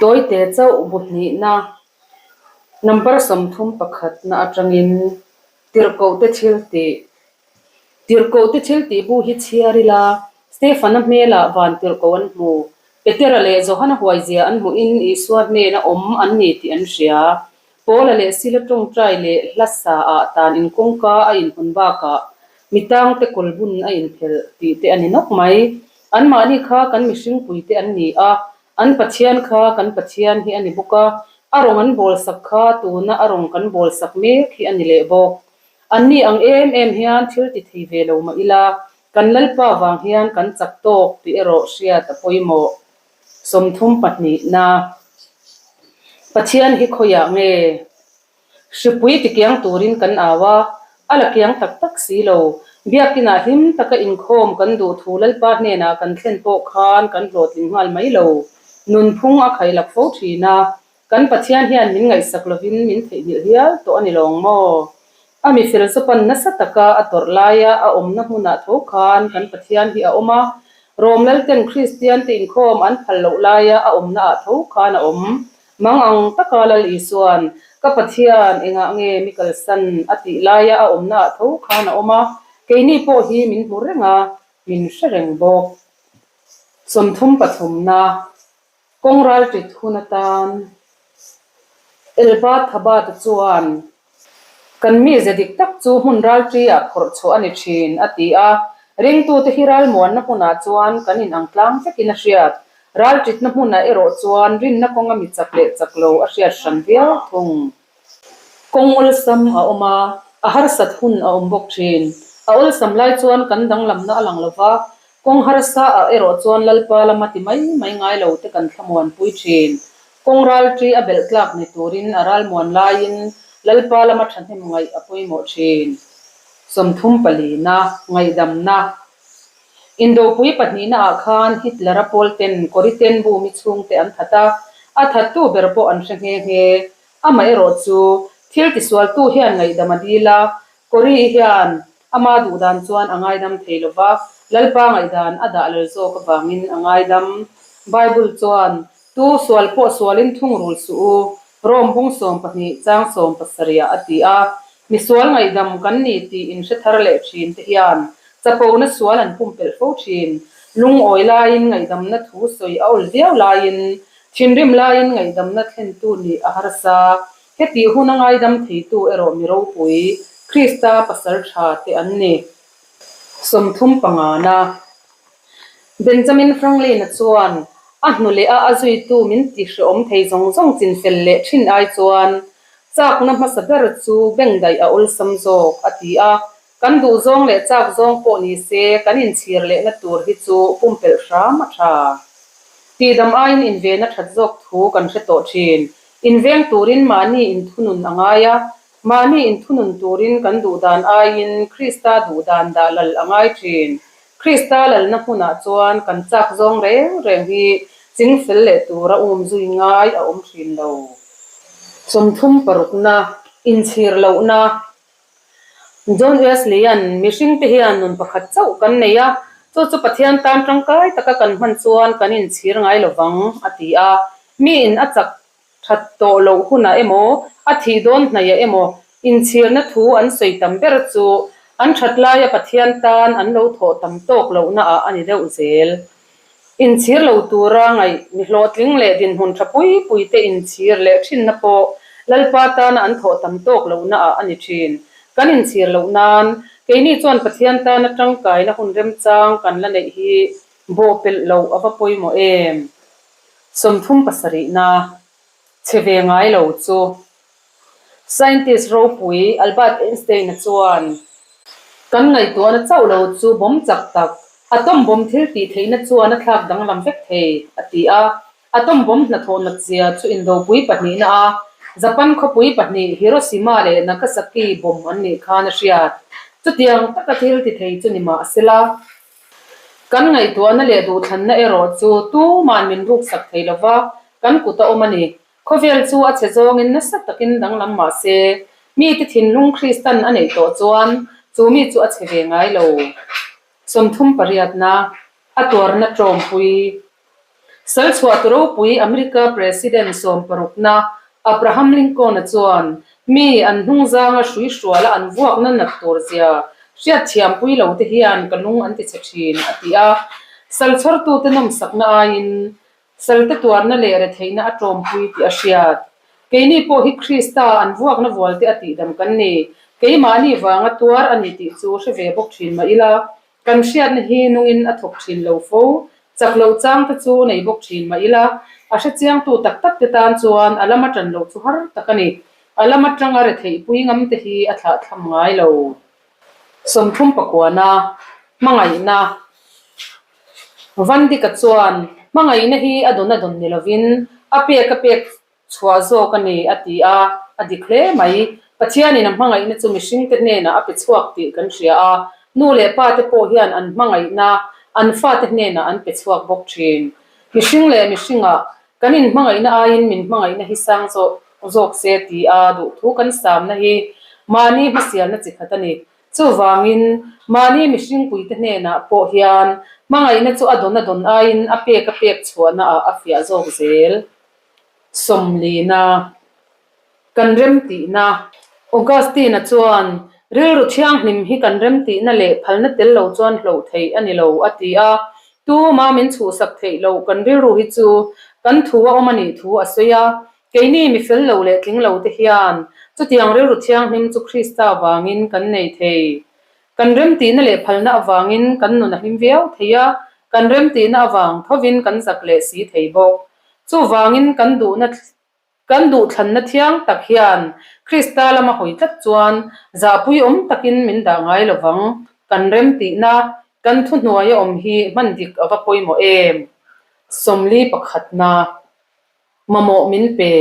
Tawite chauh bu hnihna number 31 na atangin tirhkohte thil tih Tirhkohte thil tih bu hi chhiar ila Stefana hmelah van tirhkoh an hmu. Petera leh Johana huaizia an hmuhin Isua hnena awm an ni tih an hria. Paula leh Sila tawngtai leh hla sa ah tan in kawngka a inhawn bakah mi tangte kawl bun a inphelh tih te a ni nawk mai. Anmahni kha kan mihringpui te an ni a, an Pathian kha kan Pathian hi a ni bawk a, a rawng an bawlsak kha tuna a rawng kan bawlsak mek hi a ni leh bawk. Anni ang em em hian thil ti thei ve lo mah ila, kan Lalpa vang hian kan chak tawk tih erawh hriat a pawimawh. 32 na Pathian hi khawiah nge? Hripui tikiang turin kan au a, a la kiang tak tak si lo. Biakinah hlim taka inkhawm kan duh thu Lalpa hnenah kan thlen pawh khan kan hlawhtling nghal mai lo. Nunphung a khailak fo thin a, Kan Pathian hian min ngaihsak lovin min theihnghilh hial tawh a ni lawng maw? A mi fel zawpan nasa taka a tawrh laia a awmna hmunah tho khan kan Pathian hi a awm a, Rom lalten Kristiante inkhawm an phal loh laia a awmnaah tho khan a awm. Mang ang taka Lal Isuan, Ka Pathian, engah nge mi kalsan? a tih laia a awmnaah tho khan a awm a, keini pawh hi min hmu reng a, min hre reng bawk. 33 na. Kawng ralṭit hun atan Elba Thabata chuan, Kan mize dik tak chu hmun ralṭiah phawrh chhuah a ni ṭhin, a ti a. Ringtute hi ralmuanna hmunah chuan kan inang tlang vekin a hriat. Ralṭitna hmunah erawh chuan rinna kawnga mi chak leh chak lo a hriat hran viau thung. Kawng awlsam a awm a, a harsat hun a awm bawk thin. A awlsam lai chuan kan danglamna a lang lo va, kawng harsa ah erawh chuan Lalpa lama ti mai mai ngai lo te kan thlamuanpui thin. Kawng ralṭi a belh tlak ni turin a ralmuan laiin Lalpa lama thahnem ngaih a pawimawh thin. 34 na, ngaihdamna. Indopui pahnihna ah khan Hitler-a pawl ten Corrie Bumi chhungte an that a, a thattu ber pawh an hre nghe nghe. Amaherawh chu, thil tisualtu hian ngaihdam a dil a, Corrie hian ama duhdan chuan a ngaidam thei lo va, Lalpa ngaihdan a dah lal zawk avangin a ngaidam. Bible chuan, Tu sual pawh sualin thungrul suh u, Rom bung 12 chang 17 ah a ti a. Misual ngaihdam kan ni tih inhre thar leh thin te hian chapona sual an pumpelh fo thin. Lungawi laiin ngaihdamna thu sawi a awl viau laiin thinrim laiin ngaihdamna thlentu nih a harsa. Hetih huna ngaidam theitu erawh mi ropui, Krista pasal tha te an ni. 35 na. Benjamin Franklin-a chuan a hnu leh a a zuitu min ti hrehawm thei zawng zawng chinfel leh thin ai chuan Chakna hmasa ber chu bengdaih a awlsam zawk, a ti a. Kan duh zawng leh chak zawng pawh ni se, kan inchhir lehna tur hi chu pumpelh hram a tha. Tihdam aiin invena that zawk thu kan hre tawh thin. Inveng turin mahni inthunun a ngai a, mahni inthunun turin kan duhdan aiin Krista duhdan dah lal a ngai thin. Krista lalna hmunah chuan kan chak zawng reng reng hi chingfel leh tura um zui ngai a awm thin lo. 36 na, inchhir lohna. John Wesley-a'n mihringte hian nun pakhat chauh kan nei a, chu chu Pathian tan tangkai taka kan hman chuan kan inchhir ngai lo vang, a ti a. Miin a chak that tawh loh hunah emaw, a thih dawn hnaihah emaw inchhirna thu an sawi tam ber chu an that laia Pathian tan an lo thawh tam tawk lohnaah a ni deuh zel. Inchhir lo tura ngaih mi hlawhtling leh dinhmun tha pui pui te inchhir leh thinna pawh Lalpa tana an thawh tam tawk lohnaah a ni thin. Kan inchhir loh nan keini chuan Pathian tana tangkaina hun remchang kan la neih hi bawhpelh loh a va pawimawh em? 37 na che ve ngai lo chu Scientist ropui Albert Einstein-a chuan kan ngaihtuahna chauh lo chu bawm chak tak, atom bomb thil tih theihna chuan a thlak danglam vek thei, a ti a. Atom bomb hnathawh natzia chu indopui pahnihna a Japan khawpui pahnih Hiroshima leh Nagasaki bomb an nih khan a hriat. Chutiang taka thil ti thei chu ni mah sela. Kan ngaihtuahna leh duhthlanna erawh chu tuman min ruksak thei lova, kan kut a awm a ni. Khawvel chu a chhe zawngin nasa takin danglam mah se, mite thinlung Kristan a neih tawh chuan chu mi chu a chhe ve ngai lo. 38 na, a tuarna tlawmpui. Sal chhuah tu ropui America President sawmparukna Abraham Lincoln-a chuan mi an hnungzanga hrui hruala an vuakna nat tur zia hriatthiampui lo te hian ka lung an ti chhe thin, a ti a. Sal chhawrtute nawmsakna aiin salte tuarna leh retheihna a tawmpui tih a hriat. Keini pawh hi Krista an vuakna vualte a tihdam kan ni. Keimahni vanga tuar a ni tih chu hre ve bawk thin mah ila, Kan hriatna hi nungin a thawk thin lo fo. Chak loh chang te chu nei bawk thin mah ila, a hrechiangtu tak tak te tan chuan a lama tan loh chu har tak a ni. A lama tanga retheihpui ngam te hi a thlahthlam ngai lo. 30 pakuana, Hmangaihna Vandika chuan hmangaihna hi a dawn a dawn ni lovin a pek a pek Chhuah zawk a ni, a ti a, a dik hle mai. Pathianin a hmangaihna chu mihringte hnenah a pe chhuak tih kan hria a, nu leh pate pawh hian an hmangaihna an fate hnenah an pe chhuak bawk thin. Mihring leh mihringah kan inhmangaihna aiin min hmangaihna hi sang zawk zawk se ti a duhthu kan samna hi mahni hmasialna chi khat a ni. Chuvangin, mahni mihringpuite hnenah pawh hian hmangaihna chu a dawn a dawn aiin a pek a pek chhuahnaah a fiah zawk zel. Sawmlina, Kan remtihna. Augustine-a chuan, Rilru thianghlim hi kan remtihna leh phalna tel lo chuan hloh theih a ni lo, a ti a. Tuma min chhuhsak theih loh kan rilru hi chu kan thu a awm a nih thu a sawi a. Keini mi fel lo leh tling lo te hian chutiang rilru thianghlim chu Krista vangin kan nei thei. Kan remtihna leh phalna avangin kan nun a hlim viau thei a, kan remtihna avang thovin kan zak leh si thei bawk. Chuvangin kan duhna kan duhthlanna thiang tak hian Krista lama hawi tlat chuan zahpui awm takin min dah ngai lo vang. Kan remtihna, kan thuhnuaia awm hi hman dik a va pawimawh em? 41 pakhatna, Mamawh min pe.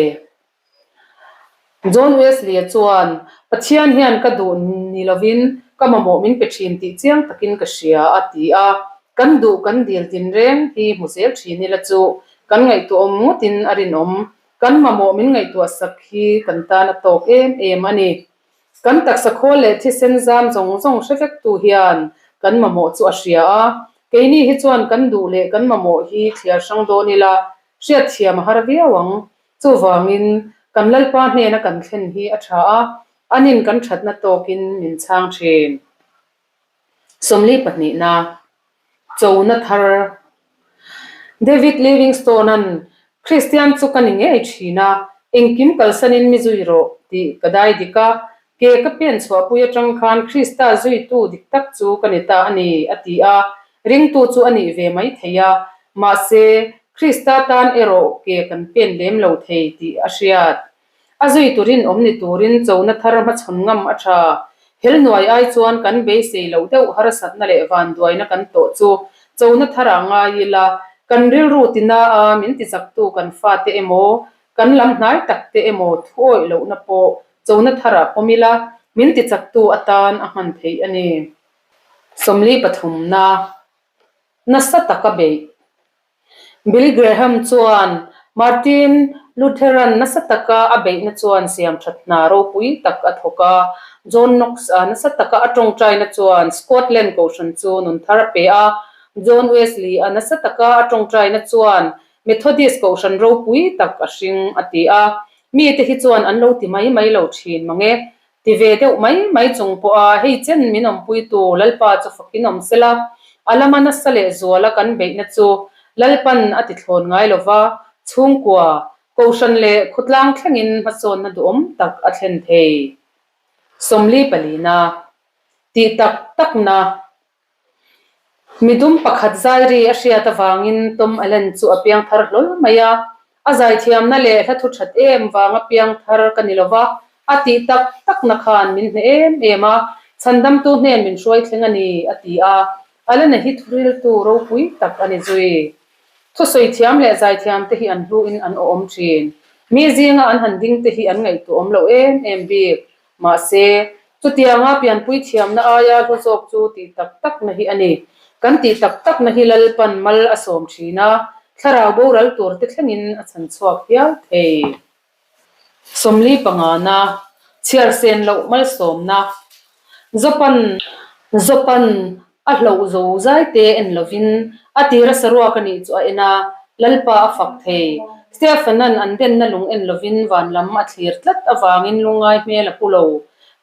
John Wesley-a chuan, Pathian hian ka duh ni lovin ka mamawh min pe thin tih chiang takin ka hria, a ti a. Kan duh kan dil tinreng hi hmu zel thin ila chu kan ngaihtuahawm ngawtin a rinawm. Kan mamawh min ngaihtuah sak hi kan tan a tawk em em a ni. Kan taksa khawl leh thisen zam zawng zawng hre vektu hian kan mamawh chu a hria a. Keini hi chuan kan duh leh kan mamawh hi thliar hrang dawn ila hriatthiam a har viau ang. Chuvangin, kan Lalpa hnena kan thlen hi a tha a, anin kan thatna tawkin min chhang thin. 40 pahnihna, Chona thar David Livingstone-a'n Kristian chu ka ni ngei thin a, engkim kalsanin mi zui rawh tih ka dai dik a, ke ka pen chhuahpui atang khan Krista zuitu dik tak chu ka ni ta a ni, a ti a, ringtu chu a nih ve mai thei a, mahse, Krista tan erawh ke kan pen lem lo thei tih a hriat. A zui turin awm ni turin chona thar hmachhawn ngam a tha. Hel nuai ai chuan kan beisei loh deuh harsatna leh vanduaina kan tawh chu chona tharah ngai ila, kan rilru tina a min tichaktu kan fate emaw, kan lam hnai takte emaw thuawih lohna pawh chona tharah pawm ila, min tichaktu atan a hman theih a ni. 40 pathumna nasa taka beih. Billy Graham chuan Martin Lutheran nasa taka a beihna chuan siamthat hna ropui tak a thawk a. John Knox-a nasa taka a tawngtaina chuan Scotland kohhran chu nun thar a pe a. John Wesley-a nasa taka a tawngtaina chuan Methodist kohhran ropui tak a hring a ti a. Mite hi chuan an lo ti mai mai lo thin mang e. Ti ve deuh mai mai chung pawha hei chen min awmpuitu Lalpa chu fakin awm sela, a lama nasa leh zuala kan beihna chu Lalpan a ti thlawn ngai lova, chhungkua, Kohhran leh khawtlang thlengin hmasawnna duhawm tak a thlen thei. 40 palina, Tih tak takna. Midum pakhat zairi a hriat avangin Tom Allen chu a piang thar hlawl mai a. A zaithiamna leh hla thu that em vanga piang thar ka ni lova, a tih tak takna khan min hneh em em a, chhandamtu hnen min hruai thleng a ni, a ti a. Allen-a hi thuriltu ropui tak a ni zui. Thusawi thiam leh zaithiam te hi an hluin an awhawm thin. Mi zinga an han ding te hi an ngaihtuahawm lo em em bik. Mahse, chutianga pianpui thiamna aia hlu zawk chu tih tak takna hi a ni. Kan tih tak takna hi Lalpan mal a sawm thin a, thlarau boral tur te thlengin a chhan chhuak hial thei. 40 pangana, chhiar sen loh malsawmna. Zopan, Zopan a hloh zo zai te en lovin a tira saruak a nih chu a en a. Lalpa a fak thei. Stephanan an denna lung en lovin van lam a thlir tlat avangin lungngai hmel a pu lo.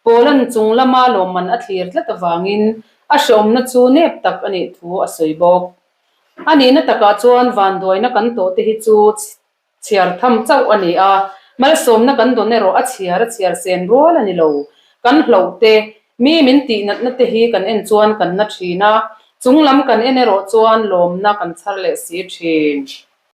Paula'n chung lama lawmman a thlir tlat avangin a hreawmna chu nep tak a nih thu a sawi bawk. A nihna takah chuan vanduaina kan tawh te hi chu Chhiar tham chauh a ni a, malsawmna kan dawn erawh a chhiar a chhiar sen rual a ni lo. Kan hloh te, mi min tih natna te hi kan en chuan kan na thin a, chung lam kan en erawh chuan lawmna kan chhar leh si thin.